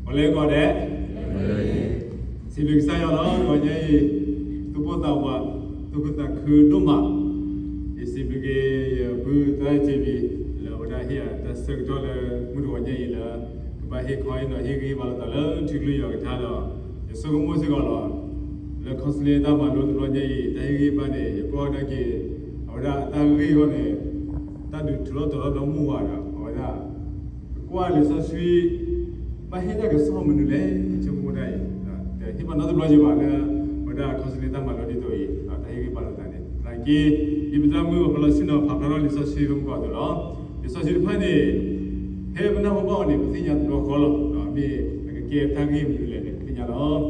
ပလဲၤကီးဒဲး, စံးဘျုးကစၢ်ယွၤလီၤ. တဂီၤညါအံၤ သူၣ်ပိၢ်သးဝး, သူၣ်ခုသးခုဒိၣ်မး, ယစံးဘျုးက့ၤ ယပုၢ်သရၣ်စ့ဘံၣ် လၢအဝဲဒၣ်ဟ့ၣ်ယၤတၢ်ဆၢကတီၢ်လၢ မုၢ်တဂီၤညါအံၤလၢ ကဘၣ်ဟ့ၣ်ခီဟ့ၣ်နီၤဟ့ၣ်ဂံၢ်ဟ့ၣ်ဘါလိာ်သးလၢထံကလုၢ်ယွၤကထါဒီး ယဆိကမိၣ်စ့ၢ်ကီးလီၤ. လၢ counseling တၢ်မၤလိတဘျီညါအံၤ တၢ်ဟ့ၣ်ဂံၢ်ဟ့ၣ်ဘါန့ၣ် ယကွၢ်ဝဲဒၣ်က့ၤ အဝဲဒၣ်အတၢ်ဂ့ၢ်အဂီၢ်န့ၣ် တၢ်ဒုးထုးထီၣ်တီၤထီၣ်ဒီမါဝၤဒီး အဝဲဒၣ် ကွၢ်လံာ်စီဆှံ ဘၣ်ဟ့ၣ်တၢ်ကစီၣ်မနုၤလဲၣ် ဆိကမိၣ်ဒၣ်အံၤ, တဟ့ၣ်ဘၣ်နီတဘျီက့ၤဘၣ်လၢ အဝဲဒၣ် counseling တၢ်မၤလိဒ်သိးအံၤ တၢ်ဟ့ၣ်ဂံၢ်ဘါလိာ်သးန့ၣ် သနာ်က့ ဒ်ပသရၣ်မုၣ်အဖီလီၤဆ့ၣ်နီၤ ဖးဖျါထီၣ်လံာ်စီဆှံဖဲမုၢ်ကီၢ်အသိးလီၤ. လံာ်စီဆှံတဖၣ်န့ၣ် ဖဲပနၢ်ဟူဘၣ်အီၤန့ၣ် ပသ့ၣ်ညါတဘျီဃီလီၤ. မ့ၢ်အကကဲတၢ်ဂ့ၢ်မနုၤလဲၣ်န့ၣ် ပသ့ၣ်ညါလီၤ. လံာ်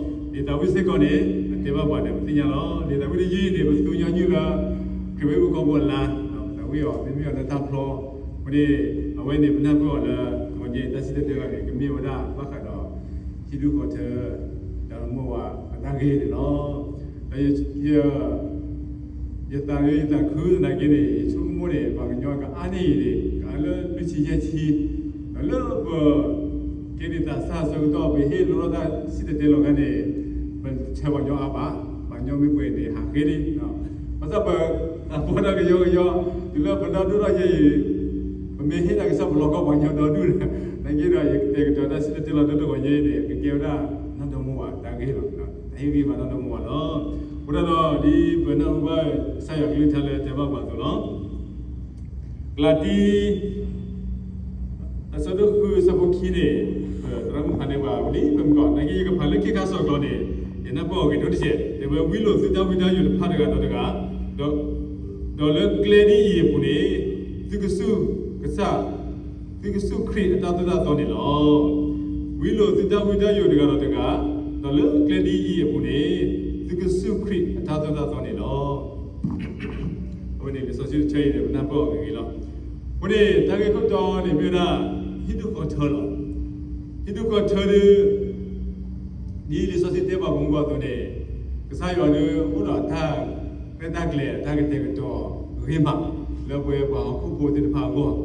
သးဝံၣ်စ့ၢ်ကီးန့ၣ် အတဲဘၣ်ပှၤန့ၣ် ပသ့ၣ်ညါလီၤ. လံာ်သးဝံၣ်တယုၢ်အံၤန့ၣ် ပသူညီနုၢ်လၢ ခရံာ်ဝဲအုၣ်ကီၢ်ပူၤအလါ, သးဝံၣ်အီၤ မ့မ့ၢ်အီၤလၢတၢ်ဖျီ, အဃိန့ၣ် အဝဲန့ၣ် ပနၢ်ပၢၢ်အီၤလၢ တဂီၤညါအံၤ တၢ်စံၣ်တဲၤတဲလီၤန့ၣ် ကမ့ၢ်ဝဲဒၣ်ဘၣ်ဃးဒီး ဟံၣ်ဒူၣ်ဃီထၢ ဒီးမါဝၤအတၢ်ဂ့ၢ်န့ၣ်လီၤ. ဒီးယ ယသးရ့ယသးခုသနာ်က့န့ၣ် ယဆိကမိၣ်န့ၣ် ပှၤကညီကအါန့ၢ်အံၤန့ၣ် ကအါလၢလွံၢ်ဆံယဲၢ်ဆံ, ဒီးလၢပ ကဲန့ၣ်သးစၢ်အဆၢကတီၢ် ပဟ့ၣ်လိၣ်ထီၣ်တၢ်စံၣ်တဲၤတဲလီၤခါန့ၣ် ပဆၢပှၤကညီအါဘၣ်, ပှၤကညီမ့ၢ်ပှဲၤန့ၣ် ဟးဃ့ဒံး, ဘၣ်ဆၣ်ပသးပှၢ်တၢ်ကယီကယီ, တုၤလၢပဒီဒူၣ်ထီၣ်ယဲအံၤ, ပမ့ၢ်ဟ့ၣ်တၢ်ကစီၣ်ပလီၤကီပှၤကညီဒီဒူၣ်ဒီး, သနာ်က့ဒီးယကတဲာ်ကတီၤတၢ်စံၣ်တဲၤတဲလီၤဒိၣ်တဂီၤညါအံၤန့ၣ် ကကဲဝဲဒၣ်နီၢ်ဒီမါဝၤတၢ်ဂ့ၢ်လီၤ. တၢ်ဟ့ၣ်ဂံၢ်ဘါနီၢ်ဒီမါဝၤလီၤ. အဃိသတးဒီး ဒ်ပနၢ်ဟူဘၣ်ကစၢ်ယွၤကလုၢ်ကထါလၢတဲဘၣ်ပှၤအသိးလီၤ. ကလၤတံ အဆၢဒိၣ်ဃုအဆၢဖိခံန့ၣ်, သရၣ်မုၣ်ဖးန့ၢ်ပှၤဝံၤလံ ဖဲမုၢ်ကီၢ်, သနာ်က့ယကဖးလၢခံခါစီၤကျီးန့ၣ်, ယနၢ်ပၢၢ်အီၤဂ့ၤဒိၣ်တစဲး, တဲဝဲ ဝံလိာ်သုတၢ်ဝံတၢ်ယိာ်တဖၣ်တဂၤဒီးတဂၤ, ဒီး ဒီးလၢကျဲဒ်အံၤအပူၤန့ၣ်, သုကစူၢ်ကစၢ်, သုကစူၢ်ခရံာ်အတၢ်သိၣ်တၢ်သီန့ၣ်လီၤ. ဝံလိာ်သုတၢ်ဝံတၢ်ယိာ်တဂၤဒီးတဂၤ, ဒီးလၢကျဲဒ်အံၤအပူၤန့ၣ်, သုကစူၢ်ခရံာ်အတၢ်သိၣ်တၢ်သီန့ၣ်လီၤ. အဝဲန့ၣ်လံာ်စီဆှံတဆၢအံၤန့ၣ် ပနၢ်ပၢၢ်အီၤဂ့ၤဂ့ၤလီၤ. အဃိန့ၣ် တၢ်ဂ့ၢ်ခိၣ်တီန့ၣ်မ့ၢ်ဝဲဒၣ် ဟံၣ်ဒူၣ်ဃီထၢလီၤ. ဟံၣ်ဒူၣ်ဃီထၢဒုး ဒ်လံာ်စီဆှံတဲပှၤပိာ်မုၣ်အသိးန့ၣ်, ကစၢ်ယွၤဒုးအိၣ်ဒီးတၢ်ရဲၣ်တၢ်ကျဲၤ တၢ်ကတဲာ်ကတီၤဂ့ၤမး လၢပဝဲပှၤဟီၣ်ခိၣ်ဖိသ့ၣ်တဖၣ်အဂီၢ်,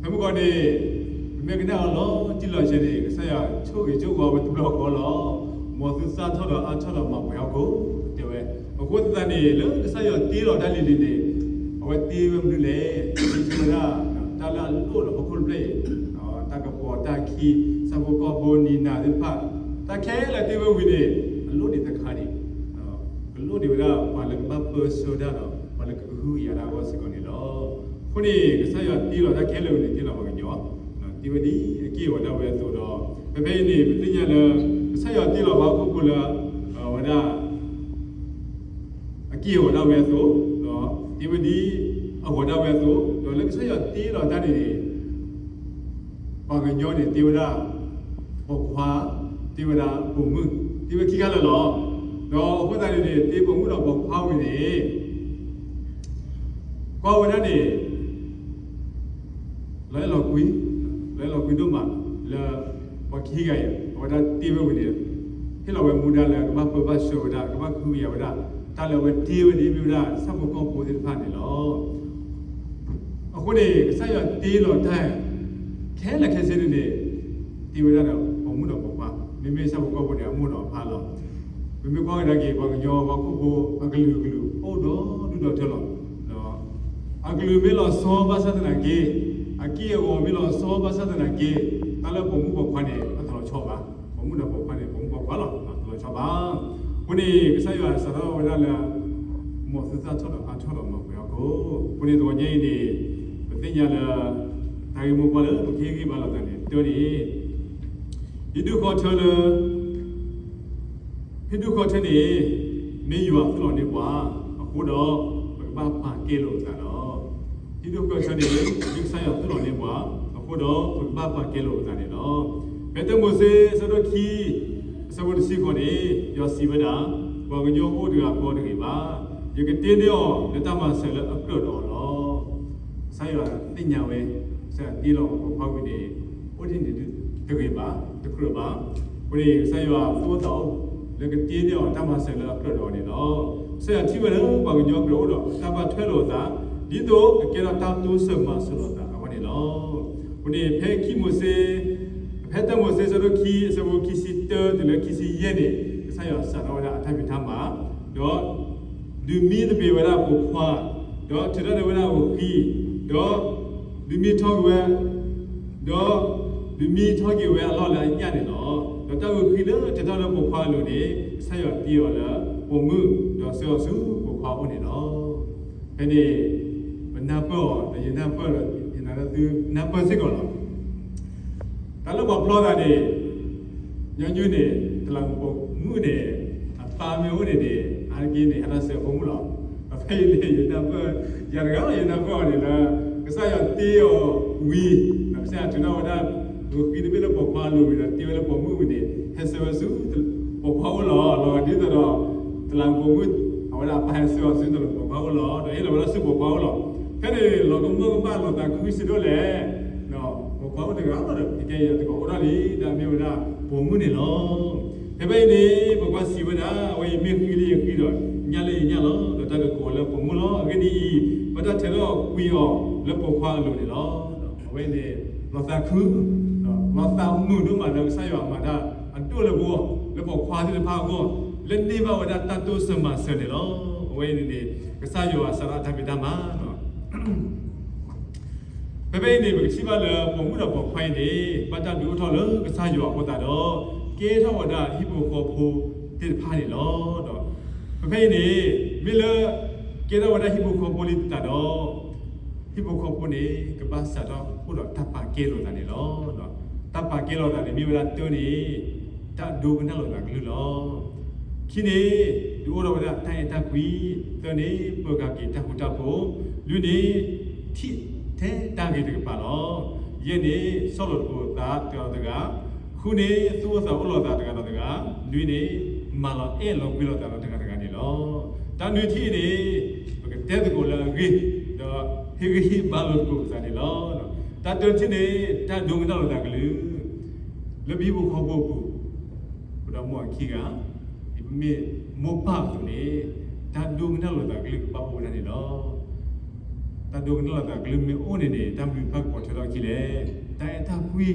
ဖဲမုၢ်ကီၢ်န့ၣ် ပမ့ၢ်ကနၣ်အီၤလီၤတံၢ်လီၤဆဲးန့ၣ် ကစၢ်ယွၤဆိၣ်ဂ့ၤဆိၣ်ဝါဝဲတဘျီဃီလီၤ. မ်သုသၣ်ထီၣ်ဒီးအါထီၣ်ဒီးမၤပှဲၤဟီၣ်ခိၣ် တဲဝဲ. အဃိသတးန့ၣ် လၢကစၢ်ယွၤတ့လီၤတၢ်လံၤလံၤန့ၣ်, အဝဲတ့ဝဲမနုၤလဲၣ်, တ့ဝဲဒၣ် တၢ်လၢအလိၣ်ဒီးဟီၣ်ခိၣ်တဖျၢၣ်အံၤ, တၢ်ကပီၤတၢ်ခံ, ဆၣ်ဖိကီၢ်ဖိနံၤနၤသ့ၣ်တဖၣ်, တၢ်ခဲလၢာ်တ့ဝဲဝံၤန့ၣ်, အလိၣ်ဒံးတခါန့ၣ်, ကလိၣ်ဒံးဝဲဒၣ်ပှၤလၢကဘၣ်ပၢဆှၢတၢ်ဒီး ပှၤလၢကကဟုကယာ်တၢ်အဂီၢ်စ့ၢ်ကီးန့ၣ်လီၤ. အဃိန့ၣ် ကစၢ်ယွၤတ့လီၤတၢ်ခဲလၢာ်ဝံၤန့ၣ် တ့လီၤပှၤကညီ, တ့ဝဲဒ်အက့ၢ်အဂီၤဒၣ်ဝဲအသိးဒီး, ဖဲဖဲအံၤန့ၣ် ပသ့ၣ်ညါလၢ ကစၢ်ယွၤတ့လီၤပှၤဟီၣ်ခိၣ်ဖိလၢ အဝဲဒၣ် အက့ၢ်အဂီၤဒၣ်ဝဲအသိး, တ့ဝဲဒ်အဂီၤဒၣ်ဝဲအသိး, ဒီးလၢကစၢ်ယွၤတ့လီၤတၢ်န့ၣ်န့ၣ်, ပှၤကညီန့ၣ်တ့ဝဲဒၣ်ပိာ်ခွါ, တ့ဝဲဒၣ်ပိာ်မုၣ်, တ့ဝဲခံခါလၢာ်လီၤ. ဒီးအဃိသတးန့ၣ်န့ၣ် တ့ပိာ်မုၣ်ဒီးပိာ်ခွါဝံၤန့ၣ် ကွၢ်ဝဲဒၣ်န့ၣ် လီၤအဲၣ်လီၤကွံ, လီၤအဲၣ်လီၤကွံဒိၣ်မး လၢ ပှၤခံဂၤအံၤ အဝဲဒၣ်တ့ဝဲဝံၤန့ၣ်, ဟ့ၣ်လီၤဝဲမူဒါလၢကဘၣ်ပၢဘၣ်ဆှၢဝဲဒၣ် ကဘၣ်ကဟုကယာ်ဝဲဒၣ် တၢ်လၢအဝဲတ့ဝဲဒၣ်မ့ၢ်ဝဲဒၣ် ဆၣ်ဖိကီၢ်ဖိသ့ၣ်တဖၣ်န့ၣ်လီၤ. အဃိန့ၣ် ကစၢ်ယွၤတ့လီၤတၢ် ခဲလၢာ်ခဲဆ့န့ၣ်န့ၣ်, တ့ဝဲဒၣ်ဒီးပိာ်မုၣ်ဒီးပိာ်ခွါ, မ့မ့ၢ်ဆၣ်ဖိကီၢ်ဖိန့ၣ် အမိၢ်ဒီးအပၢ်လီၤ. ပမ့ၢ်ကွၢ်ကဒါက့ၤ ပှၤကညီပှၤဟီၣ်ခိၣ်ဖိအကလုာ်ကလုာ်အိၣ်ဒီဒူၣ်ဒီထၢလီၤ. အကလုာ်မ့ၢ်လီၤဆီဘၣ်ဆၣ်သနာ်က့, အက့ၢ်အဂီၤမ့ၢ်လီၤဆီဘၣ်ဆၣ်သနာ်က့, တၢ်လၢပိာ်မုၣ်ပိာ်ခွါန့ၣ် အတလီၤဆီဘၣ်. ပိာ်မုၣ်ဒီးပိာ်ခွါန့ၣ် ပိာ်မုၣ်ပိာ်ခွါလီၤ, တလီၤဆီဘၣ်. အဃိန့ၣ် ကစၢ်ယွၤစးထီၣ်ဝဲဒၣ်လၢ မ်သုသၣ်ထီၣ်ဒီးအါထီၣ်ဒီးမၤပှဲၤဟီၣ်ခိၣ်. အဃိန့ၣ် တဂီၤညါအံၤန့ၣ် ပသ့ၣ်ညါလၢ တၢ်ဂ့ၢ်မိၢ်ပှၢ်လၢပကဟ့ၣ်ဂံၢ်ဘါလိာ်သးန့ၣ် တၢ်န့ၣ် ဟံၣ်ဒူၣ်ဃီထၢလၢ ဟံၣ်ဒူၣ်ဃီထၢန့ၣ် မ့ၢ်ယွၤသူၣ်လီၤန့ၢ်ပှၤအဃိဒီး ပကဘၣ်ပာ်ကဲလိာ်ပသးလီၤ. ဟံၣ်ဒူၣ်ဃီထၢန့ၣ် မ့ၢ်ကစၢ်ယွၤသူၣ်လီၤန့ၢ်ပှၤအဃိဒီး ပကဘၣ်ပာ်ကဲလိာ်ပသးန့ၣ်လီၤ. ဖဲတၢမိၤၡ့ အဆၢဒိၣ်ခံ အဆၢဖိတဆံဃိးန့ၣ် ယွၤစံးဝဲဒၣ်, ပှၤကညီအိၣ်တဂၤဃီတဂ့ၤဘၣ်. ယကတ့န့ၢ်အီၤလၢတၢ်မၤစၢၤလၢအကြၢးဒီးအီၤလီၤ. ကစၢ်ယွၤသ့ၣ်ညါဝဲ, ကစၢ်ယွၤတ့လီၤပိာ်ခွါဝံၤန့ၣ် အိၣ်ဒ်န့ၣ်တဂ့ၤဘၣ်, တကြၢးဘၣ်. အဃိန့ၣ် ကစၢ်ယွၤသူၣ်အိၣ်သးအိၣ် လၢကတ့န့ၢ်အီၤတၢ်မၤစၢၤလၢအကြၢးဒီးအီၤန့ၣ်လီၤ. ကစၢ်ယွၤထံၣ်ဝဲလၢပှၤကညီကြၢးအိၣ်ဒီးတၢ်ဘၣ်ထွဲလိာ်အသး, ဒ်သိးကကဲထီၣ်တၢ်တိစၢၤမၤစၢၤလိာ်သးအဂီၢ်န့ၣ်လီၤ. အဃိန့ၣ် ဖဲခံမိၤၡ့ ဖဲတၢမိၤၡ့အဆၢဒိၣ်ခံ အဆၢဖိခံဆံတၢတုၤလၢခံဆံယဲၢ်န့ၣ် ကစၢ်ယွၤစးထီၣ်ဝဲဒၣ်အတၢ်ဖံးတၢ်မၤ, ဒီးဒုးမံသပ့ၤဝဲဒၣ်ပိာ်ခွါ, ဒီးထုးထီၣ်န့ၢ်ဝဲဒၣ်ဂုာ်ဃံ, ဒီးဒုးမံထီၣ်က့ၤဝဲ, ဒီးဒုးမံထီၣ်က့ၤဝဲအလီၢ်လၢအညၣ်န့ၣ်လီၤ. ဒီးတၢ်ဂုာ်ဃံလၢထုးထီၣ်လၢပိာ်ခွါအလိၤန့ၣ် ကစၢ်ယွၤတ့အီၤလၢပိာ်မုၣ်, ဒီးဆှၢအီၤဆူပိာ်ခွါအအိၣ်န့ၣ်လီၤ. ဖဲန့ၣ် ပနၢ်ပၢၢ်အီၤ ဒီးယနၢ်ပၢၢ်ဒီး ယနာ်လၢသုနၢ်ပၢၢ်စ့ၢ်ကီးလီၤ. တၢ်လၢပှၤဖျီသးန့ၣ် ညီနုၢ်န့ၣ် တလးမူးပိာ်မုၣ်န့ၣ် အပၢ်မ့ၢ်အိၣ်န့ၣ်န့ၣ် အါတက့ၢ်န့ၣ် ဟဲထီၣ်ဆှၢပိာ်မုၣ်လီၤ. ဒီးဖဲအံၤန့ၣ် ယနၢ်ပၢၢ် ယၤတဂၤလီၤ ယနၢ်ပၢၢ်အီၤန့ၣ်လၢ ကစၢ်ယွၤတ့အီၤဝံၤ ဒီးကစၢ်ယွၤထုးထီၣ်ဝဲဒၣ် ဂုာ်ဃံတဘ့ၣ်လၢပိာ်ခွါအလိၤဝံၤဒီး တ့ဝဲလၢပိာ်မုၣ်ဝံၤန့ၣ် ဟဲဆှၢဝဲဆူ ပိာ်ခွါအိၣ်လီၤ. လီၤဂာ်ဒ်သိးဒီး တလးမူးပိာ်မုၣ် အဝဲဒၣ်အပၢ်ဟဲဆှၢအီၤဆူတလးမူးပိာ်ခွါအိၣ်လီၤ. ဒီးဟ့ၣ်လီၤဝဲဒၣ်ဆူပိာ်ခွါအိၣ်လီၤ. ဖဲန့ၣ် လီၤကမၢကမၣ်လိာ်သးခုဆံးဒိၣ်လဲၣ် ပိာ်ခွါအိၣ်တဂၤလီၤဒီး ကဲယၤတကိးအိၣ်ထီၣ်လံ ဒီးမ့ၢ်ဝဲဒၣ်ပိာ်မုၣ်န့ၣ်လီၤ. ဖဲဖဲအံၤန့ၣ် ပိာ်ခွါစံးဝဲဒၣ် အဝဲအံၤမ့ၢ်ဃံလၢယဃံဒီး ညၣ်လၢယညၣ်လီၤ. ဒီးတၢ်ကကိးအီၤလၢပိာ်မုၣ်လီၤ. အဂ့ၢ်ဒ်အံၤ ဘၣ်တၢ်ထဲးထီၣ်ကွံာ်အီၤလၢပိာ်ခွါအလိၤန့ၣ်လီၤ. အဝဲန့ၣ် လီၤသးခု လီၤသးမုာ်ဒိၣ်မးလၢကစၢ်ယွၤမၤတၢ်အဒိၣ်လၢပဂီၢ် လၢပိာ်ခွါသ့ၣ်တဖၣ်အဂီၢ် လၢန့ၢ်ဘၣ်ဝဲဒၣ်တၢ်တိစၢၤမၤစၢၤန့ၣ်လီၤ. အဝဲအံၤန့ၣ်န့ၣ် ကစၢ်ယွၤစးထီၣ်အတၢ်ဖံးတၢ်မၤ ဖဲဖဲအံၤန့ၣ် ပကထံၣ်ဘၣ်လၢပိာ်မုၣ်ဒီးပိာ်ခွါအံၤန့ၣ် ဘၣ်တၢ်ဒုးအိၣ်ထီၣ်လၢကစၢ်ယွၤအဃိသတးဒီး ကဲထီၣ်ဝဲဒၣ်ဟံၣ်ဖိဃီဖိသ့ၣ်တဖၣ်န့ၣ်လီၤ. ဒီးဖဲဖဲအံၤန့ၣ် မ့ၢ်လၢ ကဲထီၣ်ဝဲဒၣ်ဟံၣ်ဖိဃီဖိလံသတးဒီး ဟံၣ်ဖိဃီဖိန့ၣ် ကဘၣ်စးထီၣ်အိၣ်ဒီးတၢ်ပာ်ကဲလိာ်သးန့ၣ်လီၤ. တၢ်ပာ်ကဲလိာ်သးန့ၣ် မ့ၢ်ဝဲဒၣ်တၢန့ၣ် တၢ်ဒိကနၣ်လိာ်သးကလုၢ်လီၤ. ခံန့ၣ် ဒုးအိၣ်ထီၣ်ဝဲဒၣ်တၢ်အဲၣ်တၢ်ကွံ, သၢန့ၣ် ပၢၤကၤက့ၤတၢ်ဃူတၢ်ဖိး, လွံၢ်န့ၣ် ထံၣ်ထဲတၢ်ဂ့ၤတကပၤလီၤ. ယဲၢ်န့ၣ် ဆီၣ်လီၤသကိးသးတဂၤဒီးတဂၤ, ဃုန့ၣ် သူၣ်အိၣ်သးအိၣ်လိာ်သးတဂၤဒီးတဂၤ, နွံန့ၣ် မၤလီၤအဲၣ်လီၤကွံလိာ်သးဒီးတဂၤတဂၤန့ၣ်လီၤ. တၢ်နွံထံၣ်အံၤန့ၣ် ပကတဲသကိးလၢအဂ့ၢ် ဒီးဟ့ၣ်ဂံၢ်ဟ့ၣ်ဘါလိာ်သကိးပသးန့ၣ်လီၤ. တၢ်တၢထံၣ်န့ၣ် တၢ်ဒိကနၣ်လိာ်သးကလုၢ် လၢပဟံၣ်ဖိဃီဖိအပူၤ ပဒီမိၢ်ခံဂၤ, ပမ့ၢ်မိၢ်ပၢ်အသိးန့ၣ် တၢ်ဒိကနၣ်လိာ်သးကလုၢ်ကဘၣ်အိၣ်ဝဲဒၣ်န့ၣ်လီၤ. တၢ်ဒိကနၣ်လိာ်သးကလုၢ်မ့ၢ်အိၣ်န့ၣ်န့ၣ် တၢ်မနုၤတဖၣ်ကပိာ်ထွဲထီၣ်အခံလဲၣ်. တၢ်အဲၣ်တၢ်ကွံ,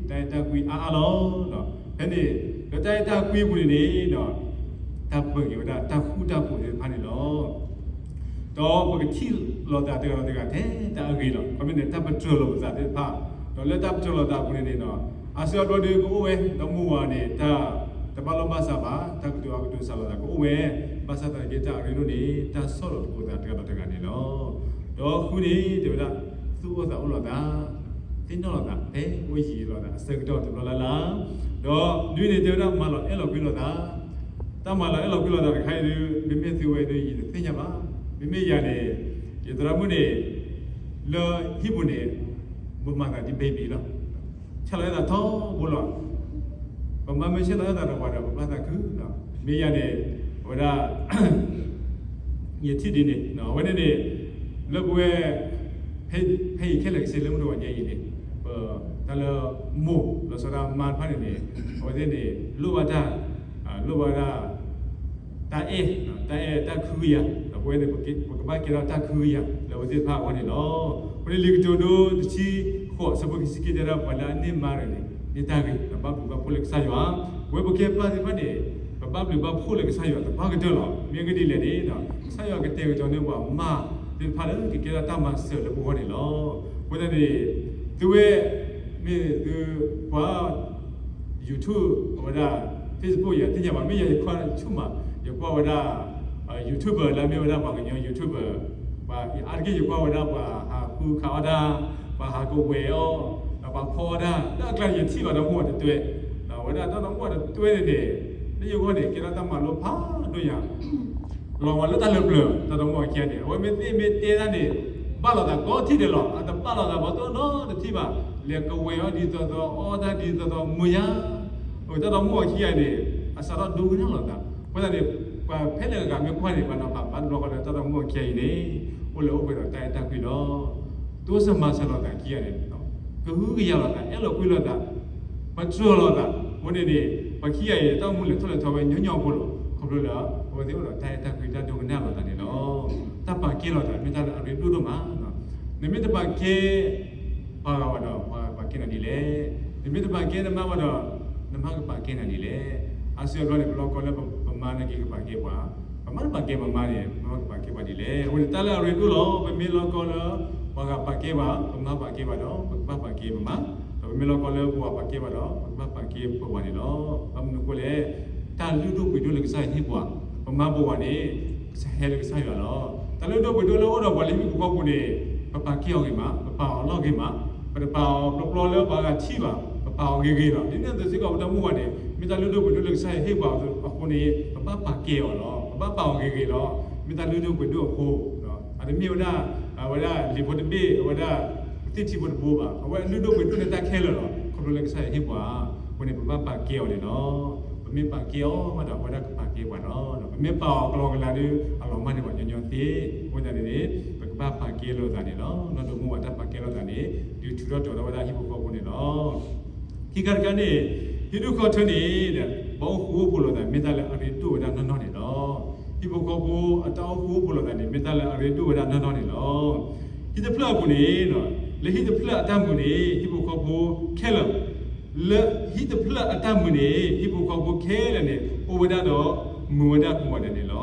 တၢ်အဲၣ်တၢ်ကွံအါအါလီၤ. ဖဲန့ၣ် လၢတၢ်အဲၣ်တၢ်ကွံအပူၤန့ၣ်န့ၣ် တၢ်ပၢၤက့ၤဝဲဒၣ်တၢ်ဃူတၢ်ဖိးသ့ၣ်တဖၣ်န့ၣ်လီၤ. ဒီးပကထံၣ်လိာ်သးတဂၤဒီးတဂၤထဲတၢ်အဂ့ၤလီၤ. ခီမ့ၢ်န့ၣ် တၢ်ပတြၢၤလိာ်ပသးသ့ၣ်တဖၣ်, ဒီးလၢတၢ်ပတြၢၤလိာ်သးအပူၤန့ၣ်န့ၣ်ဒီး အါစုအါဘျီဒုးကအိၣ်ဝဲ ဒီမိၢ်ဝၤန့ၣ် တၢ်တဘၣ်လိာ်ဘၣ်စးဘၣ်, တၢ်ကတိၤအကတိၤစးလိာ်သးကအိၣ်ဝဲ, ဘၣ်ဆၣ်သနာ်က့တၢ်အရ့ဒိၣ်န့ၣ် တၢ်ဆီၣ်လီၤသကိးသးတဂၤဒီးတဂၤန့ၣ်လီၤ. ဒီးဃုန့ၣ် တဲဝဲဒၣ် သူၣ်အိၣ်သးအိၣ်လိာ်သး, သ့ၣ်နီၣ်လိာ်သး ဖဲအိၣ်ယံာ်လိာ်သးအဆၢကတီၢ်တဘျီလၢ်လၢ်, ဒီးနွံန့ၣ် တဲဝဲဒၣ်မၤလီၤအဲၣ်လီၤကွံလိာ်သး, တၢ်မၤလီၤအဲၣ်လီၤကွံလိာ်သးတခါအံၤဒုး မ့မ့ၢ်သုဝဲဒုး ယတသ့ၣ်ညါဘၣ်. မ့မ့ၢ်ယၤန့ၣ် ယသရၣ်မုၣ်န့ၣ် လၢဟံၣ်ပူၤန့ၣ် ပမၤသးဒ် baby လီၤ. ဆဲးလီၤအဲၣ်သးထီဘိလီၤ. ပမၤမ့ၢ်ဆဲးလီၤအဲၣ်သးဒီးပှၤဒီး ပဘၣ်သးခုလီၤ. မ့ၢ်ယၤန့ၣ် အဝဲဒၣ် ယထံၣ်ဒ်န့ၣ် အဝဲန့ၣ်န့ၣ် လၢပဝဲ ဖဲ ဖဲအံၤခဲလၢာ်ကဆ့လၢမုၢ်တဂီၤညါအံၤန့ၣ် ပ တၢ်လၢမိၢ် လီၤဆီဒၣ်မါတဖၣ်န့ၣ်န့ၣ် အဝဲသ့ၣ်န့ၣ် လိၣ်ဘၣ်တၢ် လိၣ်ဘၣ်ဝဲဒၣ် တၢ်အဲၣ် တၢ်အဲၣ်တၢ်ခုကယာ် ဒီးပဝဲန့ၣ် ပကဘၣ်ကဲထီၣ်တၢ်ခုကယာ် လၢအဝဲသ့ၣ်တဖၣ်အဂီၢ်န့ၣ်လီၤ. အဃိန့ၣ် လံာ်ကတိၤဒိ တဆံဃိး အဆၢဖိခံဆံခံ တဲဒၣ်ပှၤလၢအန့ၢ်မါတဂၤန့ၣ် န့ၢ်တၢ်ဂ့ၤ ဒီးဘၣ်ဘျုးဘၣ်ဖှိၣ်လၢကစၢ်ယွၤ. ပဝဲပကဲပၢ်သ့ၣ်တဖၣ်န့ၣ် ပဘၣ်ဘျုးဘၣ်ဖှိၣ်လၢကစၢ်ယွၤသပှၢ်ကတၢၢ်လီၤ. မ့ၢ်အဂ့ၢ်ဒ်လဲၣ်န့ၣ် ကစၢ်ယွၤကတဲာ်ကတီၤန့ၢ်ပှၤမါသ့ၣ်တဖၣ်လၢကကဲထီၣ်တၢ်မၤစၢၤလၢပဂီၢ်န့ၣ်လီၤ. အဃိသတးန့ၣ် သုဝဲ မ့ၢ်သုကွၢ် YouTube အဝဲဒၣ် Facebook ယၤသ့ၣ်ညါဘၣ် မ့ၢ်ယၤယကွၢ်ဆူၣ်မး ယကွၢ်ဝဲဒၣ် YouTuber လၢမ့ၢ်ဝဲဒၣ်ပှၤကညီ YouTuber ပှၤအါတက့ၢ် ယကွၢ်ဝဲဒၣ်ပှၤဟးဃုခးအီၣ်တၢ် ပှၤဟးကဝဲၤအီၣ် ဒီးပှၤဖီအီၣ်တၢ် လၢအကျါန့ၣ် ယထံၣ်ဘၣ်ဒီးမိၢ်တတွဲ ဒီးအဝဲဒၣ်တၢ်ဒီးမိၢ်တတွဲန့ၣ်န့ၣ် လၢယဂီၢ်န့ၣ် ကဲထီၣ်တၢ်မၤလိဖးဒိၣ်ညါ လီၤဝဲလၢတၢ်လၢပျၢၤ တၢ်ဒီးမိၢ်အခံဂၤန့ၣ် အဝဲမ့ၢ်သ့ၣ်မ့ၢ်တဲတၢ်န့ၣ် ဘၣ်လိာ်သးကိးထံၣ်ဒဲးလီၤ. အတဘၣ်လိာ်သးဘၣ်တနီတထံၣ်ဘၣ်. လဲၤကဝဲၤအီၣ်ဒ်သိးသိး အီၣ်တၢ်ဒ်သိးသိး မုာ်ယါ တၢ်ဒီးမိၢ်အခံဂၤန့ၣ် အစးထီၣ်ဒိကနၣ်လိာ်သး. အဃိသတးန့ၣ် ပှၤဖဲလဲၣ်ဂၤမ့ၢ်ကွၢ်န့ၣ် ပှၤနီၤဖးဘၣ်တဘျီဃီဒီး တၢ်ဒီးမိၢ်အခံဂၤအံၤန့ၣ် အိၣ်လၢအိၣ်ပှဲၤဒီးတၢ်အဲၣ်တၢ်ကွံလီၤ. တိစၢၤမၤစၢၤလိာ်သးခံဂၤန့ၣ် ကဟုကယာ်လိာ်သး အဲၣ်လိာ်ကွံလိာ်သး ပတြၢၤလိာ်သး အဃိန့ၣ်န့ၣ် ပှၤခံဂၤအံၤ တၢ်အိၣ်မူလဲၤထီၣ်လဲၤထီဝဲညီညီဖိလီၤ. ခီဖျိလၢ အဝဲသ့ၣ်အိၣ်ဒီးတၢ်အဲၣ်တၢ်ကွံ တၢ်ဒိကနၣ်လိာ်သးန့ၣ်လီၤ. တၢ်ပာ်ကဲလိာ်သး မ့ၢ်တၢ်လၢအရ့ဒိၣ်ဒိၣ်မး. နမ့ၢ်တပာ်ကဲ ပှၤဂၤဝဲဒီး ပှၤပာ်ကဲနၤဒ်လဲၣ်. နမ့ၢ်တပာ်ကဲနမါဘၣ်ဒီး နမါကပာ်ကဲနၤဒ်လဲၣ်. အါစုအါဘျီန့ၣ် ပလီၢ်ကီၢ်လၢပမါနာ်က့ကပာ်ကဲပှၤ, ပမါတပာ်ကဲပမါန့ၣ် ပမါကပာ်ကဲပှၤဒ်လဲၣ်. အဃိန့ၣ် တၢ်လၢအရ့ဒိၣ်လီၤ. ပမ့ၢ်လီၢ်ကီၢ်လၢ ပှၤဂၤပာ်ကဲဘၣ်, ပမါပာ်ကဲဘၣ်ဒီး ပကဘၣ်ပာ်ကဲပမါ, ဒီးပမ့ၢ်လီၢ်ကီၢ်လၢပှၤပာ်ကဲဘၣ်ဒီး ပကဘၣ်ပာ်ကဲပဝၤန့ၣ်လီၤ. ဘၣ်မနုၤအဃိလဲၣ်, တၢ်လုၢ်ဒိၣ်ပှ့ၤဒိၣ်လၢကစၢ်ယွၤဟ့ၣ်ပှၤ, ပမါပဝၤန့ၣ် ဟဲလၢကစၢ်ယွၤလီၤ. တၢ်လုၢ်ဒိၣ်ပှ့ၤဒိၣ်လၢအိၣ်ဒီးပှၤလၢဟံၣ်ဖိဃီဖိပူၤန့ၣ် ပပာ်ကဲအီၤဂ့ၤမး, ပပာ်အီၤလီၢ်ဂ့ၤမး, ပတပာ်အီၤပျီပျီလၢပှၤဂၤထံၣ်ဘၣ်, ပပာ်အီၤဂ့ၤဂ့ၤလီၤ. ဒ်န့ၣ်အသိးစ့ၢ်ကီး ပတၢ်မူပူၤန့ၣ် မ့ၢ်တၢ်လုၢ်ဒိၣ်ပှ့ၤဒိၣ်လၢကစၢ်ယွၤဟ့ၣ်ပှၤအဃိန့ၣ် ပဘၣ်ပာ်ကဲအီၤလီၤ. ပဘၣ်ပာ်အီၤဂ့ၤဂ့ၤလီၤ. မ့ၢ်တၢ်လုၢ်ဒိၣ်ပှ့ၤဒိၣ်အဃိ, အတမ့ၢ်ဝဲဒၣ် အဝဲဒၣ်လံာ်ဖိတဘ့ၣ်, အဝဲဒၣ်သ့ၣ်ထံဖိတဘိဘၣ်. အဝဲလုၢ်ဒိၣ်ပှ့ၤဒိၣ်လၢတၢ်ခဲလၢာ်လီၤ. ခီဖျိလၢကစၢ်ယွၤဟ့ၣ်ပှၤအဃိန့ၣ် ပဘၣ်ပာ်ကဲအီၤန့ၣ်လီၤ. ပမ့ၢ်ပာ်ကဲအီၤဘၣ်ဒီး အဝဲဒၣ်ကပာ်ကဲပှၤလီၤ. ပမ့ၢ်ပာ်အီၤကလီကလီဒီး အလီၤမၢ်န့ၢ်ပှၤညီညီသ့. အဃိသတးန့ၣ်န့ၣ် ပကဘၣ်ပာ်ကဲလိာ်သးန့ၣ်လီၤ. နီၢ်ဒိၣ်မူဝဲတၢ်ပာ်ကဲလိာ်သးန့ၣ် ဒုးထုးထီၣ်တီၤထီၣ်ဝဲဒၣ်ဟံၣ်ဖိဃီဖိန့ၣ်လီၤ. ခံခါတခါန့ၣ် ဟံၣ်ဒူၣ်ဃီထၢန့ၣ် ဘၣ်အိၣ်ဃူအိၣ်ဖိးလိာ်သး မ့ၢ်တၢ်လၢအရ့ဒိၣ်ဝဲဒၣ်နီၢ်နီၢ်န့ၣ်လီၤ. ဟံၣ်ဖိဃီဖိအတၢ်အိၣ်ဃူအိၣ်ဖိးလိာ်သးန့ၣ် မ့ၢ်တၢ်လၢအရ့ဒိၣ်ဝဲဒၣ်နီၢ်နီၢ်န့ၣ်လီၤ. ဟံၣ်တဖျၢၣ်အပူၤန့ၣ် လၢဟံၣ်တဖျၢၣ်အတၢ်မုာ်န့ၣ် ဟံၣ်ဖိဃီဖိခဲလၢာ်, လၢဟံၣ်တဖျၢၣ်အတၢ်မုာ်န့ၣ် ဟံၣ်ဖိဃီဖိခဲလၢာ်န့ၣ် အိၣ်ဝဲဒၣ်ဒီး မုာ်ဝဲဒၣ်ကိးဂၤဒဲးန့ၣ်လီၤ.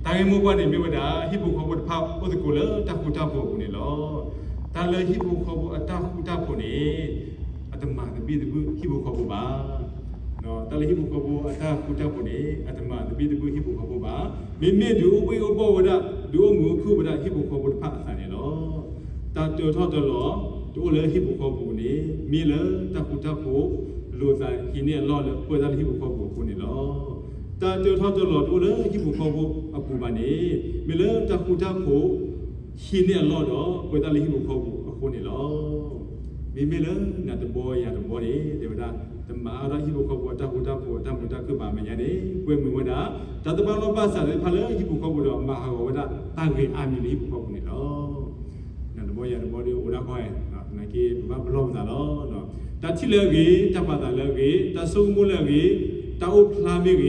တၢ်ဂ့ၢ်မိၢ်ပှၢ်န့ၣ်မ့ၢ်ဝဲဒၣ် ဟံၣ်ဖိဃီဖိတဖၣ်အိၣ်သကိးလၢတၢ်ဃူတၢ်ဖိးအပူၤန့ၣ်လီၤ. တၢ်လၢဟံၣ်ဖိဃီဖိအတၢ်ဃူတၢ်ဖိးန့ၣ် အတမၤသဘံၣ်သဘုၣ်ဟံၣ်ဖိဃီဖိဘၣ်. တၢ်လၢဟံၣ်ဖိဃီဖိအတၢ်ဃူတၢ်ဖိးန့ၣ် အတမၤသဘံၣ်သဘုၣ်ဟံၣ်ဖိဃီဖိဘၣ်. မ့မ့ၢ်ဒုးအိၣ်ဘှ့ၣ်အိၣ်ဘှီၣ်ဝဲဒၣ် ဒုးအိၣ်မုာ်အိၣ်ခုၣ်ဝဲဒၣ်ဟံၣ်ဖိဃီဖိတဖၣ်အသးန့ၣ်လီၤ. တၢ်တၢထီၣ်တၢလီၤတအိၣ်လၢဟံၣ်ဖိဃီဖိန့ၣ် မ့ၢ်လၢတၢ်ဃူတၢ်ဖိးလိာ်သးဟံးန့ၢ်အလီၢ်လၢပၢတၢ်လၢဟံၣ်ဖိဃီဖိအဃိန့ၣ်လီၤ. တၢ်တၢထီၣ်တၢလီၤတအိၣ်လၢဟံၣ်ဖိဃီဖိအပူၤဘၣ်န့ၣ် မ့ၢ်လၢတၢ်ဃူတၢ်ဖိး ဟံးန့ၢ်အလီၢ်ဒီးပၢတၢ်လၢဟံၣ်ဖိဃီဖိအဃိန့ၣ်လီၤ. မ့မ့ၢ်လၢနၤတဘီယၤတဘီန့ၣ် တဲဝဲဒၣ် တမၤအါထီၣ်ဟံၣ်ဖိဃီဖိအတၢ်ဃူတၢ်ဖိးအတၢ်မုာ်တၢ်ခုၣ်ဘၣ်အမဲာ်ညါန့ၣ် ကွဲမုာ်ဝဲဒၣ် တၢ်တဘၣ်လိာ်ဘၣ်စးသ့ၣ်တဖၣ်လၢဟံၣ်ဖိဃီဖိဒီး မၤဟးဂီၤဝဲဒၣ်တၢ်ဂ့ၤအါမံၤလၢဟံၣ်ဖိဃီဖိန့ၣ်လီၤ. နၤတဘီယၤတဘီဒီးအိၣ်ဒၣ်ခီ နာ်က့ ပဘၣ်ပလီၢ်ပသးလီၤ. တၢ်ထံၣ်လၢအဂ့ၤ, တၢ်ပာ်သးလၢအဂ့ၤ, တၢ်ဆိကမိၣ်လၢအဂ့ၤ, တၢ်အိၣ်ဖျါမ့ၢ်ဂ့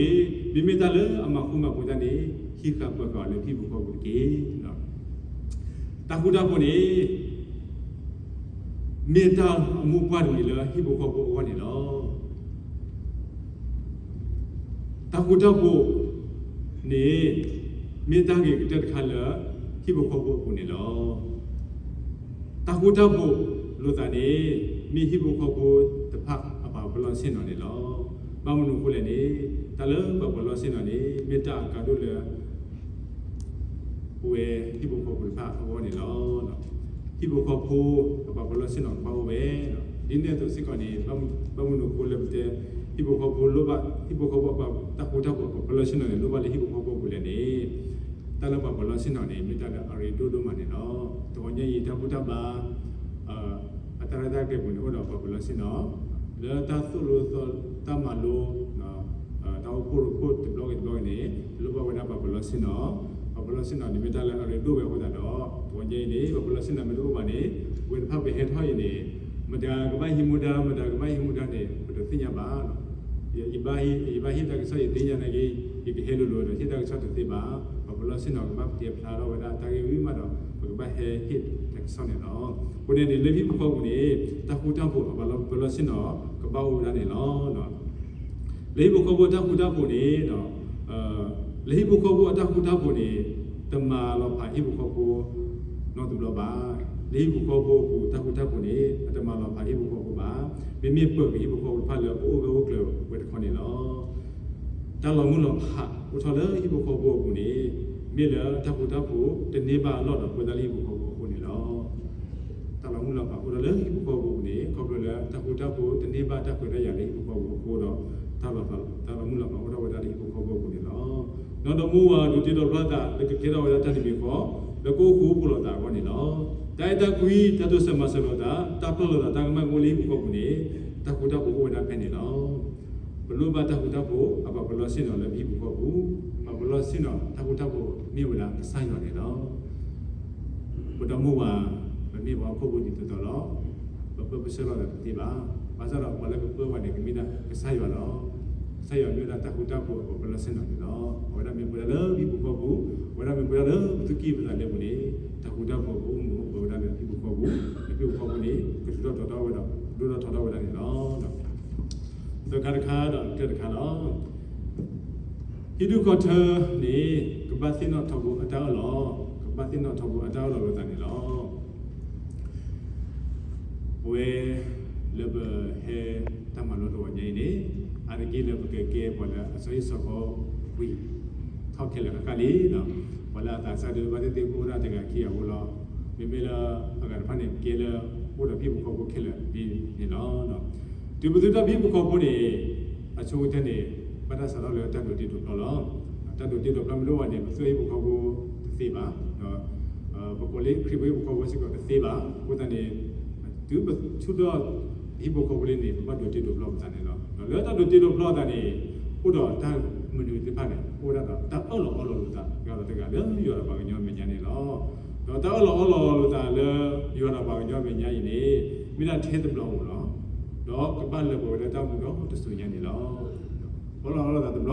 ၤ, မ့မ့ၢ်တၢ်လၢအမၤဃူမၤဖိးတၢ်န့ၣ် ဟံးဃာ်ပၢၤဃာ်အီၤလၢဟံၣ်ဖိဃီဖိတက့ၢ်. တၢ်ဃူတၢ်ဖိးန့ၣ် မ့ၢ်တၢ်အမူပှၢ်တမံၤလၢဟံၣ်ဖိဃီဖိအဂီၢ်န့ၣ်လီၤ. တၢ်ဃူတၢ်ဖိးန့ၣ် မ့ၢ်တၢ်ဂ့ၤကတၢၢ်တခါလၢ ဟံၣ်ဖိဃီဖိအပူၤန့ၣ်လီၤ. တၢ်ဃူတၢ်ဖိးလိာ်သးန့ၣ် မ့ၢ်ဟံၣ်ဖိဃီဖိတဖၣ်အပာ်ပလီၢ်ဆ့ၣ်နီၤန့ၣ်လီၤ. ဘၣ်မနုၤအဃိလဲၣ်န့ၣ် တၢ်လၢပာ်ပလီၢ်ဆ့ၣ်နီၤန့ၣ် မ့ၢ်တၢ်အကါဒိၣ်လၢ ပဝဲဟံၣ်ဖိဃီဖိတဖၣ်အဂီၢ်န့ၣ်လီၤ. ဟံၣ်ဖိဃီဖိအပာ်ပလီၢ်ဆ့ၣ်နီၤကဘၣ်အိၣ်ဝဲ, ဒ်န့ၣ်အသိးစ့ၢ်ကီးန့ၣ် ဘၣ်မနုၤအဃိလၢပတဲ ဟံၣ်ဖိဃီဖိလိၣ်ဘၣ် ဟံၣ်ဖိဃီဖိအပာ်တၢ်ဃူတၢ်ဖိးအပာ်ပလီၢ်ဆ့ၣ်နီၤန့ၣ် လိၣ်ဘၣ်လၢဟံၣ်ဖိဃီဖိအပူၤလဲၣ်န့ၣ် တၢ်လၢပာ်ပလီၢ်ဆ့ၣ်နီၤန့ၣ် မ့ၢ်တၢ်လၢအရ့ဒိၣ်ဒိၣ်မးန့ၣ်လီၤ. တဂီၤညါအံၤတၢ်ဘူၣ်တၢ်ဘါ အတၢ်ရဲၣ်တၢ်ကျဲၤပူၤန့ၣ် အိၣ်ဒီးပာ်ပလီၢ်ဆ့ၣ်နီၤ လၢတၢ်သိၣ်လိသီတၢ်မၤလိ တၢ်အိၣ်ဖှိၣ်ရိဖှိၣ်တဘျီဂ့ၤတဘျီဂ့ၤန့ၣ် လိၣ်ဘၣ်ဝဲဒၣ်ပာ်ပလီၢ်ဆ့ၣ်နီၤ. ပာ်ပလီၢ်ဆ့ၣ်နီၤန့ၣ် မ့ၢ်တၢ်လၢအရ့ဒိၣ်ဝဲအဃိသတးဒီး တဂီၤညါအံၤန့ၣ် ပာ်ပလီၢ်ဆ့ၣ်နီၤမ့ၢ်တအိၣ်ဘၣ်န့ၣ် ပဝဲတဖၣ်ပဟဲထီၣ်အံၤန့ၣ် မတၤကဘၣ်ဟံးမူဒါ မတၤကဘၣ်ဟံးမူဒါန့ၣ် ပတသ့ၣ်ညါဘၣ်. ယဘၣ်ဟ့ၣ်တၢ်ကစီၣ်ယသ့ၣ်ညါနာ်က့ ယကဟဲလိၤလိၤဒီးဟ့ၣ်တၢ်ကစီၣ်တသ့ဘၣ်. ပာ်ပလီၢ်ဆ့ၣ်နီၤကဘၣ်တဲဖျါထီၣ်ဝဲဒၣ်တၢ်ဂ့ၢ်ဝံၤမးဒီး ပကဘၣ်ဟဲဟ့ၣ်တၢ်ကစီၣ်န့ၣ်လီၤ. အဃိန့ၣ်န့ၣ် လၢဟံၣ်ဖိဃီပူၤန့ၣ် တၢ်ဃူတၢ်ဖိးအပာ်ပလီၢ်ဆ့ၣ်နီၤ ကဘၣ်အိၣ်ဝဲဒၣ်န့ၣ်လီၤ. လၢဟံၣ်ဖိဃီဖိတၢ်ဃူတၢ်ဖိးန့ၣ် လၢဟံၣ်ဖိဃီဖိအတၢ်ဃူတၢ်ဖိးန့ၣ် တမၤလီၤဖးဟံၣ်ဖိဃီဖိနီတဘျီဘၣ်. လၢဟံၣ်ဖိဃီဖိအပူၤတၢ်ဃူတၢ်ဖိးန့ၣ် အတမၤလီၤဖးဟံၣ်ဖိဃီဖိဘၣ်. မ့မ့ၢ်ပၢၤက့ၤဟံၣ်ဖိဃီဖိတဖၣ်လၢပအိၣ်ဂၢၢ်အိၣ်ကျၢၤဝဲတခီန့ၣ်လီၤ. တၢ်လီၤမုၢ်လီၤဖးအိၣ်ထီၣ်လၢဟံၣ်ဖိဃီဖိအပူၤန့ၣ် မ့ၢ်လၢတၢ်ဃူတၢ်ဖိးတန့ၢ်ဘၣ်အလီၢ်ဒီးပၢတၢ်လၢဟံၣ်ဖိဃီဖိအဃိန့ၣ်လီၤ. တၢ်လီၤမုၢ်လီၤဖးအိၣ်ထီၣ်လၢဟံၣ်ဖိဃီဖိအပူၤန့ၣ် ခီဖျိလၢတၢ်ဃူတၢ်ဖိးတန့ၢ်ဘၣ်တၢ်ခွဲးတၢ်ယာ်လၢဟံၣ်ဖိဃီဖိအဃိဒီး တၢ်လီၤမုၢ်လီၤဖးအိၣ်ထီၣ်ဝဲဒၣ်လၢဟံၣ်ဖိဃီဖိအပူၤန့ၣ်လီၤ. နီၢ်ဒီမါဝၤဒုးတ့ဒီဖျါသးလၢကကဲထီၣ်ဝဲဒၣ်တၢ်တမံၤဃီ လၢကအိၣ်ဃူအိၣ်ဖိးလိာ်သးအဂီၢ်န့ၣ်လီၤ. တၢ်အဲၣ်တၢ်ကွံ တၢ်တိစၢၤမၤစၢၤလိာ်သး တၢ်ပျီၢ်လိာ်သးတၢ်ကမၣ်ကအိၣ်လၢဟံၣ်ဖိဃီပူၤန့ၣ် တၢ်ဃူတၢ်ဖိးအိၣ်ဝဲဒၣ်ဖဲန့ၣ်လီၤ. ပလိၣ်ဘၣ်တၢ်ဃူတၢ်ဖိး အပာ်ပလီၢ်ဆ့ၣ်နီၤလၢပဟံၣ်ဖိဃီပူၤ, ပာ်ပလီၢ်ဆ့ၣ်နီၤတၢ်ဃူတၢ်ဖိးမ့ၢ်ဝဲဒၣ်ကစၢ်ယွၤန့ၣ်လီၤ. ပဒီမါဝၤ ပမ့ၢ်ပှၤဟီၣ်ခိၣ်ဖိဒ်သိးသိးလီၤ. ပပၢပဆှၢလီၤသးတသ့ဘၣ်. ဘၣ်ဆၣ်ဒီးပှၤလၢကပၢပှၤန့ၣ် ကမ့ၢ်ဒၣ်ကစၢ်ယွၤလီၤ. ကစၢ်ယွၤမ့ၢ်ဝဲဒၣ်တၢ်ဃူတၢ်ဖိးအပာ်ပလီၢ်ဆ့ၣ်နီၤန့ၣ်လီၤ. အဝဲဒၣ်မ့ၢ်ပှၤဒၣ်လၢဟံၣ်ဖိဃီပူၤ, အဝဲဒၣ်မ့ၢ်ပှၤဒၣ်လၢပသူၣ်ကံၢ်ပသးလဲပူၤန့ၣ် တၢ်ဃူတၢ်ဖိးကအိၣ်မူပှၤဝဲဒၣ်လၢဟံၣ်ဖိဃီပူၤ, လၢဟံၣ်ဖိဃီပူၤန့ၣ် ကထုးထီၣ်တီၤထီၣ်ဝဲဒီး ဒိၣ်ထီၣ်ထီထီၣ်ဝဲဒၣ်န့ၣ်လီၤ. သၢခါတခါဒီးတၢၢ်တခါလီၤ. ဟံၣ်ဒူၣ်ဃီထၢန့ၣ် ကဘၣ်သ့ၣ်နီၣ်ထီဘိအတၢ်အၢၣ်လီၤ, ကဘၣ်သ့ၣ်နီၣ်ထီဘိအတၢ်အၢၣ်လီၤလိာ်သးန့ၣ်လီၤ. ပဝဲလၢပဟဲတၢ်မၤလိတဝီညါအံၤန့ၣ်, အါတက့ၢ်လၢပကကဲပှၤလၢအစီဆှံအကီၢ်ပူၤ ထီၣ်ခဲလၢာ်ဃၣ်ဃၣ်လံ, ပှၤလၢအသးစၢ်ဒုးဘၣ်သ့ၣ်သ့ၣ်အိၣ်ဒၣ်တဂၤခံဂၤဖိလီၤ. မ့မ့ၢ်လၢအဂၤတဖၣ်န့ၣ် ကဲလၢအိၣ်ဒီးဟံၣ်ဖိဃီဖိခဲလၢာ်ဒ်န့ၣ်လီၤ. တုၤပသုတၢ်ဟံၣ်ဖိဃီဖိန့ၣ် အဆိကတၢၢ်န့ၣ် ဘၣ်တၢ်စးထီၣ်လၢတၢ်ဒိးတ့ဒိးဖျီလီၤ. တၢ်ဒိးတ့ဒိးဖျီမ့ၢ်တအိၣ်ဘၣ်န့ၣ် ပသုဟံၣ်ဖိဃီဖိတသ့ဘၣ်, ဒီး ပကိးလၢခရံာ်ဖိဟံၣ်ဖိဃီဖိစ့ၢ်ကီးတသ့ဘၣ်. အဃိသတးန့ၣ် တုၤပဆူၣ်ထီၣ်ဟံၣ်ဖိဃီဖိလံန့ၣ် ပဘၣ်ဒိးတ့ဒိးဖျီပသးန့ၣ်လီၤ. ဒီးလၢတၢ်ဒိးတ့ဒိးဖျီသးန့ၣ် အိၣ်ဒီးတၢ်မနုၤသ့ၣ်တဖၣ်န့ၣ် အိၣ်ဝဲဒၣ်ဒီးတၢ်အၢၣ်လီၤအီလီၤလိာ်သး တဂၤဒီးတဂၤလၢယွၤဒီးပှၤကညီအမဲာ်ညါန့ၣ်လီၤ. ဒီးတၢ်အၢၣ်လီၤအီလီၤလိာ်သးလၢယွၤဒီးပှၤကညီအမဲာ်ညါအံၤန့ၣ် မ့ၢ်ဒၣ်ထဲတဘျီဧိၤလီၤ. ဒီးကဘၣ်လၢပှဲၤဝဲလၢတၢ်အိၣ်မူဒီးတစိၤညါန့ၣ်လီၤ. အၢၣ်လီၤအီလီၤသးတဘျီလီၤ.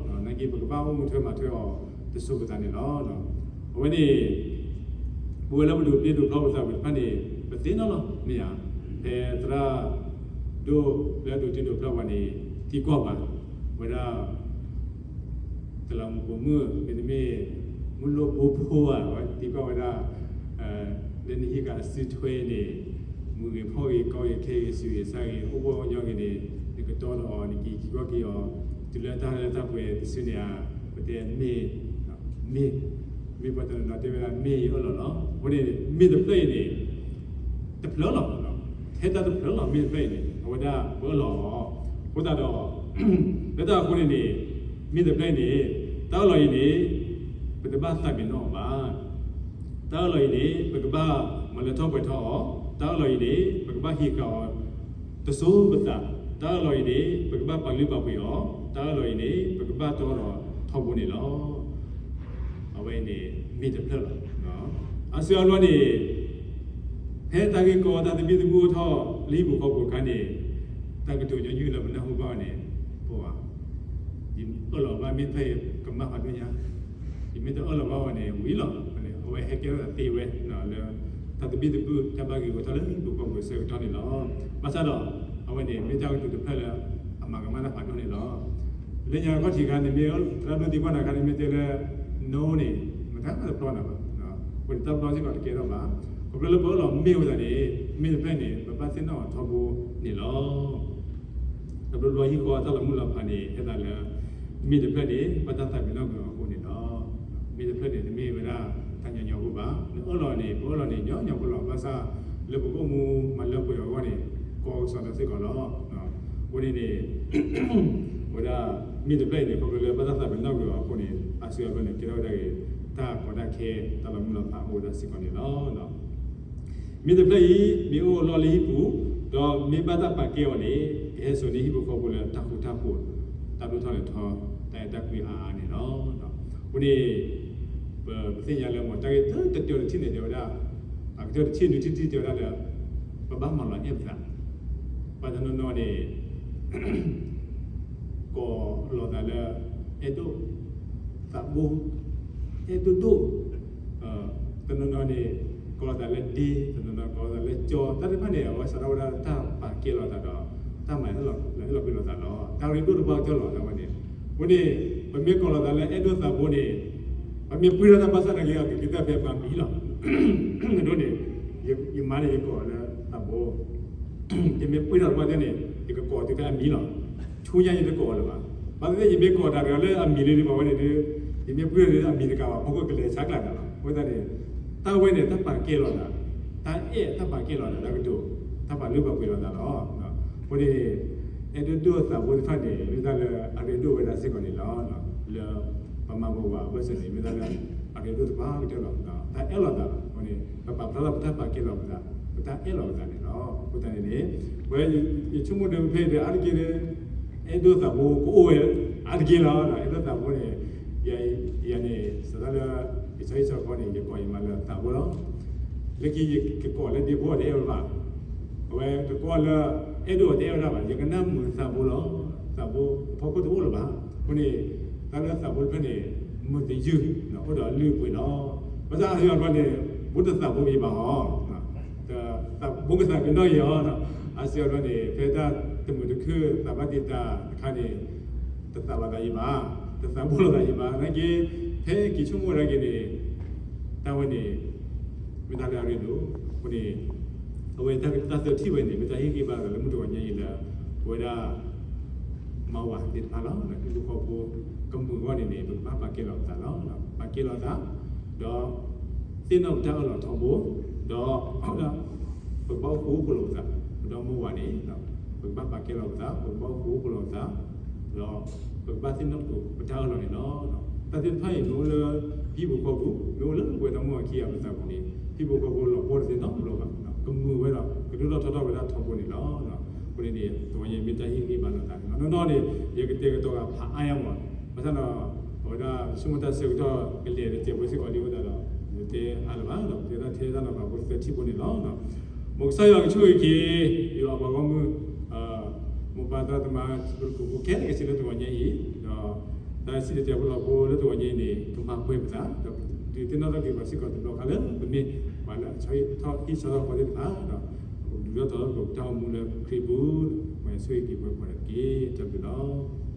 နာ်က့ ပကဘၣ်အိၣ်မူထွဲမၤထွဲအီၤတစိၤပသးန့ၣ်လီၤ. အဝဲန့ၣ် ပဝဲလၢပဒိးတ့ဒိးဖျီပသးဝံၤတဖၣ်န့ၣ် ပသ့ၣ်နီၣ်လီၤ မ့ၢ်ဧါ. ဖဲသရၣ်ဒိၣ်လၢအဒိးတ့ဒိးဖျီပှၤန့ၣ် သံကွၢ်ပှၤ ဝဲဒၣ် တလးမူပိာ်မုၣ် မ့တမ့ၢ် မုၢ်လိၣ်ဘိဖိဧါ, အဝဲသံကွၢ်ဝဲဒၣ် လၢနဟံးဃာ်အစုထွဲန့ၣ် မုၢ်ဂ့ၤဖီၣ်ဂ့ၤ ကီဂ့ၤခဲဂ့ၤ ဆံးဂ့ၤဆါဂ့ၤ အိၣ်ဘှီၣ်အိၣ်ညီဂ့ၤန့ၣ် နကတီဒီးအီၤ နက့ၤက့ၤကွၢ်က့ၤအီၤ တုၤလၢတၢ်လၢတၢ်ပှဲၤတစုန့ၣ်ဧါ. ပတဲမ့ၢ် မ့ၢ် မ့ၢ်ပှၤတနီၤနီၤတဲဝဲဒၣ် မ့ၢ်ယအၢၣ်လီၤလီၤ. အဃိန့ၣ် မ့ၢ်တဖျၢၣ်အံၤန့ၣ် တဖျၢၣ်လီၤ. ထဲတၢ်တဖျၢၣ်လီၤ မ့ၢ်တဖျၢၣ်အံၤန့ၣ် အဝဲဒၣ်ပအၢၣ်လီၤအီၤ. အဃိသတးဒီး လၢတၢ်အဃိန့ၣ်န့ၣ် မ့ၢ်တဖျၢၣ်အံၤန့ၣ် တၢ်အၢၣ်လီၤအံၤန့ၣ် ပတဘၣ်သးပ့ၤနီၣ်အီၤဘၣ်. တၢ်အၢၣ်လီၤအံၤန့ၣ် ပကဘၣ်မၤလၢထီၣ်ပှဲၤထီၣ်အီၤ. တၢ်အၢၣ်လီၤအံၤန့ၣ် ပကဘၣ်ဟ့ၣ်ဃာ်အီၤ တစိၤပသး. တၢ်အၢၣ်လီၤအံၤန့ၣ် ပကဘၣ်ပာ်လုၢ်ပာ်ပှ့ၤအီၤ. တၢ်အၢၣ်လီၤအံၤန့ၣ် ပကဘၣ်တီဒီးထီဘိန့ၣ်လီၤ. အဝဲအံၤန့ၣ် မ့ၢ်တဖျၢၣ်လီၤ. အါစုအါဘျီန့ၣ် ဖဲတၢ်ဂ့ၢ်ကီတၢ်သဘံၣ်သဘုၣ်အိၣ်ထီၣ်လၢဟံၣ်ပူၤဃီပူၤအခါန့ၣ် တၢ်ကတိၤညီနုၢ်လၢပနၢ်ဟူဘၣ်န့ၣ် ပှၤ ယအၢၣ်လီၤဘၣ်မ့ၢ်တဖျၢၣ်အံၤ ကမၣ်ဖးဒိၣ်ညါ, ယမ့ၢ်တအၢၣ်လီၤဘၣ်ဝဲန့ၣ် ဝံၤလီၤ. အဝဲဟဲကဲထီၣ်သးသ့ဝဲလၢ တၢ်သဘံၣ်သဘုၣ်တၢ်ဘၣ်ဂ့ၤဂီၤထီၣ်လၢဟံၣ်ပူၤဃီပူၤအဆၢကတီၢ်န့ၣ်လီၤ. ဘၣ်ဆၣ်ဒီး အဝဲန့ၣ် မ့ၢ်တၢ်ကတိၤတဖျၢၣ်လၢ အမၤကမၣ်တၢ်ဖးဒိၣ်န့ၣ်လီၤ. လၢညါခီၣ်ထံးခါန့ၣ် မ့ၢ်သရၣ်ဒိၣ်သံကွၢ်နၤခါန့ၣ် မ့ၢ်တဲလၢ no န့ၣ် မတၤတဖျီနၤဘၣ်. အဃိန့ၣ် တၢ်တဖျီစ့ၢ်ကီးတကဲထီၣ်ဘၣ်. ခီဖျိလၢပအၢၣ်လီၤမ့ၢ်ဝဲဒၣ်န့ၣ် မ့ၢ်တဖျၢၣ်န့ၣ် ပဘၣ်သ့ၣ်နီၣ်အီၤထီဘိန့ၣ်လီၤ. တဘျီဘျီဟံၣ်ဃီအတၢ်လီၤမုၢ်လီၤဖးန့ၣ် ဟဲသးလၢ မ့ၢ်တဖျၢၣ်န့ၣ် ဘၣ်တၢ်သးပ့ၤနီၣ်ကွံာ်အီၤအဃိန့ၣ်လီၤ. မ့ၢ်တဖျၢၣ်န့ၣ် တမ့ၢ်ဝဲဒၣ်တၢ်ညီညီဖိဘၣ်. နအၢၣ်လီၤန့ၣ် ပအၢၣ်လီၤန့ၣ် ညီညီဖိလီၤ. ဘၣ်ဆၣ်လၢပကအိၣ်မူမၤလၢပှဲၤအဂီၢ်န့ၣ် ကီကစီဒီစ့ၢ်ကီးလီၤ. အဃိန့ၣ်န့ၣ် ဝဲဒၣ် မ့ၢ်တဖျၢၣ်အံၤန့ၣ် ခီဖျိလၢဘၣ်တၢ်သးပ့ၤနီၣ်ကွံာ်အီၤအဃိန့ၣ် အါစုအါဘျီန့ၣ် ကဲထီၣ်ဝဲဒၣ်ဂ့ၤ တၢ်ကီတၢ်ခဲ တၢ်လီၤမုၢ်လီၤဖးအိၣ်ဝဲဒၣ်စ့ၢ်ကီးန့ၣ်လီၤ. မ့ၢ်တဖျၢၣ်အံၤ မ့ၢ်အိၣ်အလီၢ်လၢဟံၣ်ပူၤ ဒီးမ့ၢ်ဘၣ်တၢ်ပာ်ကဲအီၤန့ၣ် ကဟဲစိာ်န့ၢ်ဟံၣ်ဖိဃီဖိလၢတၢ်ဃူတၢ်ဖိး တၢ်ဒိၣ်ထီၣ်လဲၤထီၣ် တၢ်အဲၣ်တၢ်ကွံအါအါန့ၣ်လီၤ. အဃိန့ၣ် ပ ပသ့ၣ်ညါလၢမ့ၢ်တၢ်ဂ့ၢ်တကတၢၢ်တထံၣ်န့ၣ် တဲဝဲဒၣ် အကတၢၢ်တထံၣ်နုၤထံၣ်တထံၣ်တဲဝဲဒၣ်လၢ ပဘၣ်မၤလီၤအဲၣ်ပသး ပှၤတနီၤနီၤန့ၣ် ကိးလီၤသးလၢ အဲၣ်ဒိၣ်သးဘိ အဲၣ်ဒိၣ်ဒိၣ် တနီၤနီၤန့ၣ် ကိးလီၤသးလၢဒ့ တနီၤနီၤကိးလီၤသးလၢကၠီ တၢ်တဖၣ်န့ၣ် အဝဲစးထီၣ်ဝဲဒၣ်တၢ်ပာ်ကဲလီၤသးဒီး တၢ်မၤဟဲလီၤကွံာ်လီၤသးလီၤ. တၢ်ရ့ဒိၣ်တပှၢ်ကတၢၢ်လီၤ တၢ်ဝဲန့ၣ်. အဃိန့ၣ် ပမ့ၢ်ကိးလီၤသးလၢအဲၣ်ဒိၣ်သးဘိန့ၣ် ပမ့ၢ်ပှံၢ်ထီၣ်တၢ်ဘၣ်ဆၣ်နာ်က့ အကက့ၤသၢဖဲပှၤမံၤလီၤ. အဒိန့ၣ် ယမါန့ၣ် ယကိးလၢသးဘိ ယမ့ၢ်ပှံၢ်ထီၣ်တပှၢ်ကတၢၢ်န့ၣ် ယကကိးတုၤဖဲအမံၤလီၤ. ဆူညါယတကိးလၢၤဘၣ်. ဘၣ်သ့ၣ်သ့ၣ် ယမ့ၢ်ကိးတၢ်တဂၤလၢအမံၤလံဒ်ပှၤဝဲန့ၣ်ဒီး ယမ့ၢ်ပှံၢ်ထီၣ်ဒီးအမံၤတကးဘၣ် ဖီခိၣ်ကလဲၤဆါကျးတၢ်လီၤ. အဃိသတးန့ၣ် တၢ်ဝဲန့ၣ် တၢ်ပာ်ကဲလီၤသး, တၢ်အဲၣ်တၢ်ပာ်ကဲလီၤသး တၢ်ကတိၤ တၢ်ပာ်လုၢ်ပာ်ပှ့ၤလီၤသးလီၤ. အဃိန့ၣ် အဲၣ်ဒိၣ်ဒိၣ်သးဘိတဖၣ်န့ၣ် မ့ၢ်တၢ်လၢအရ့ဒိၣ်ဝဲဒၣ်စ့ၢ်ကီးန့ၣ်လီၤ. လၢပမၤပဝးအဘၢၣ်စၢၤန့ၣ် မ့ၢ်တၢ်လၢအရ့ဒိၣ်တပှၢ်ကတၢၢ်လီၤ. တၢ်အဲၣ်လီၤသးလီၤ. အဃိန့ၣ် ပပာ်ဖျါထီၣ်ပတၢ်ပာ်ကဲလီၤပသး, ပတၢ်အဲၣ်လီၤပသးန့ၣ်လီၤ. အဃိသတးန့ၣ်န့ၣ် ဝဲယဆိကမိၣ်ဒီးဖဲဒီးအါတက့ၢ်ဒီး အဲၣ်ဒိၣ်သးဘိကအိၣ်ဝဲအါတက့ၢ်လီၤ. အဲၣ်ဒိၣ်သးဘိန့ၣ် ယၤန့ၣ် စးထီၣ်လၢ ယဆၢဟံၣ်ဆၢဃီန့ၣ် ယကိးယမါလၢသးဘိလီၤ. လၢခံယကကိးလၢဒ့ဖိအတအဲၣ်ဝဲဘၣ်. အဝဲကကိးလၢအဲၣ်ဒိၣ်အတအဲၣ်ဝဲဒၣ်ဘၣ်. ယကနၣ်မုာ်သးဘိလီၤ. သးဘိအဖီခိၣ်တအိၣ်လၢၤဘၣ်. အဃိန့ၣ် တၢ်လၢသးဘိတဖျၢၣ်န့ၣ် မုာ်တယုၢ် အိၣ်ဒီးအလုၢ်အပှ့ၤလီၤ. ဘၣ်ဆၣ်အဟဲအဘျီန့ၣ် ဘိတသးဘိက့ၤဘၣ်အီၤ ဘိကသးကနီၣ်ယဲအီၤ, အါစံးအဘျီန့ၣ် ဖဲတၢ်တမုာ်တခုသးဘၣ်တံာ်တာ်တခါန့ၣ် တသးဘၣ်သးယံၤဘၣ်, တသးဘိလိာ်သးယံၤဘၣ်, နာ်က့ ဖဲက့ၤဆိကမိၣ်ဝဲဒၣ်က့ၤန့ၣ် တၢ်ဝဲန့ၣ် မ့ၢ်တၢ်လၢအရ့ဒိၣ်, အဃိန့ၣ် အဝဲတၢ်သၢထံၣ်ဝဲန့ၣ် မ့ၢ်တၢ်ဟ့ၣ်ဂံၢ်ဘါလၢမုၢ်တဂီၤညါအံၤလၢ ပဝဲဒၣ် မါဝၤသ့ၣ်တဖၣ်လီၤ. ဟံၣ်ဖိဃီဖိကမုာ်အဂီၢ်န့ၣ်န့ၣ် ပကဘၣ်ပာ်ကဲလီၤပသးလီၤ. ပာ်ကဲလီၤသး ဒီး သ့ၣ်နီၣ်ပတၢ်အၢၣ်လီၤထီဘိ, ဒီး ပကဘၣ်အိၣ်ဃူအိၣ်ဖိးလိာ်ပသး, ပဒီမါဝၤန့ၣ် ပကဘၣ်ပာ်ကဲလီၤပသး, ပကဘၣ်အိၣ်ဃူအိၣ်ဖိးလိာ်ပသး, ဒီး ပကဘၣ်သ့ၣ်နီၣ်ပတၢ်အၢၣ်လီၤန့ၣ်လီၤ. တၢ်သ့ၣ်တဖၣ်အံၤ မ့ၢ်အိၣ်လၢ ဟံၣ်ဖိဃီဖိ, မ့ၢ်အိၣ်လၢပဝဲတၢ်မိၣ်အခံအပသးပူၤန့ၣ် ဟံၣ်ဖိဃီဖိလီၤပှီၢ်တသ့နီတဘျီဘၣ်, ကမုာ်ဝဲဒီး ကဒိၣ်ထီၣ်ထီထီၣ်ဝဲဒၣ်ထီဘိန့ၣ်လီၤ. အဃိန့ၣ်န့ၣ် တဂီၤညါမ့ၢ်တၢ်ဟ့ၣ်ဂံၢ်ဘါလိာ်သးန့ၣ်လီၤ. နီၢ်နီၢ်န့ၣ် ယကတဲာ်ကတီၤဂၤဖးအါယါမး, ဘၣ်ဆၣ်ဒီး အဝဲဒၣ်ဆိကမိၣ်တၢ်ဆၢကတီၢ်ကလဲၤဒီးတဲာ်ဝဲစ့ၢ်ကီးလံအဃိသတးဒီး ယတဲအါလၢၤဘၣ်ဒီး တဲဒၣ်ထဲတၢ်နီၤဖးဖိသၢထံၣ်ဖိန့ၣ်လီၤ. မ်ကစၢ်ယွၤကဆိၣ်ဂ့ၤက့ၤ ယွၤအပှၤဂီၢ်မုၢ် မိၢ်ပၢ်သရၣ်သမါ ပတံၤဖိကိးဂၤဒဲးကစ့ၢ်လၢတဂီၤညါအံၤ, ဒီး တၢ်စံၣ်တဲၤတဲလီၤဖိလၢတဂီၤညါအံၤန့ၣ် ကမၤပှဲၤပသး ဒီးဒုးသ့ၣ်နီၣ်ထီၣ်က့ၤပှၤစ့ၢ်ကီးတဘျီခါလၢပမ့ၢ်ပှၤလၢအဆီဟံၣ်ဆီဃီသ့ၣ်တဖၣ်ဒီး ပကဒုးထီၣ်ထီထီၣ်ပတၢ်အိၣ်မူလၢခရံာ်ပူၤ, မ်ယွၤဆိၣ်ဂ့ၤက့ၤပှၤကိးဂၤဒဲးတက့ၢ်. တၢ်ဘျုးလီၤ.